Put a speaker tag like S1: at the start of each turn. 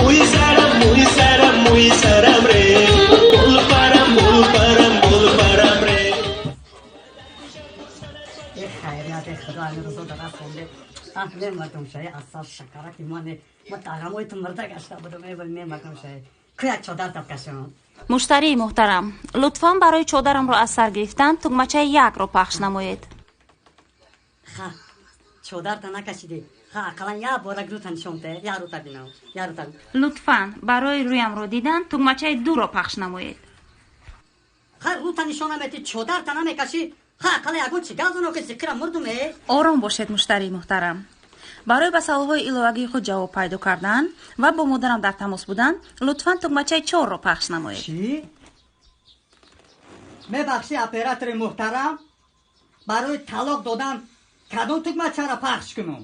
S1: Мӯи сарам, мӯи сарам, мӯи сарам ре, болпарам, болпарам, болпарам ре.
S2: Э, хайрият, э худо, ами рӯзо дара хонде. Аҳ, мемардум шаи, асал шакараки мане. Ма тағамои ту мурда гашта будум, э вой, мемардум шаи. Ку як чодар тапкашам.
S3: Муштарии муҳтарам, лутфан барои чодарамро аз сар гирифтан тугмачаи якро пахш намоед.
S2: Ха, чодарта накашидӣ. Ха, ақаллан як бора рӯта нишон те, як рӯта бинам, як рӯта.
S3: Лутфан барои рӯямро дидан тугмачаи дуро пахш намоед.
S2: Ха, рӯта нишон наметӣ, чодарта намекашӣ. Ха, ақаллан ягон чи газоно ки зикра мурдум, э.
S3: Ором бошед, муштарии муҳтарам. Барои ба саволҳои иловагии худ ҷавоб пайдо кардан ва бо модарам дар тамос будан лутфан тугмачаи чорро пахш намоед.
S2: Чӣ? Мебахшӣ, оператори муҳтарам, барои талоқ додан кадом тугмачаро пахш кунам?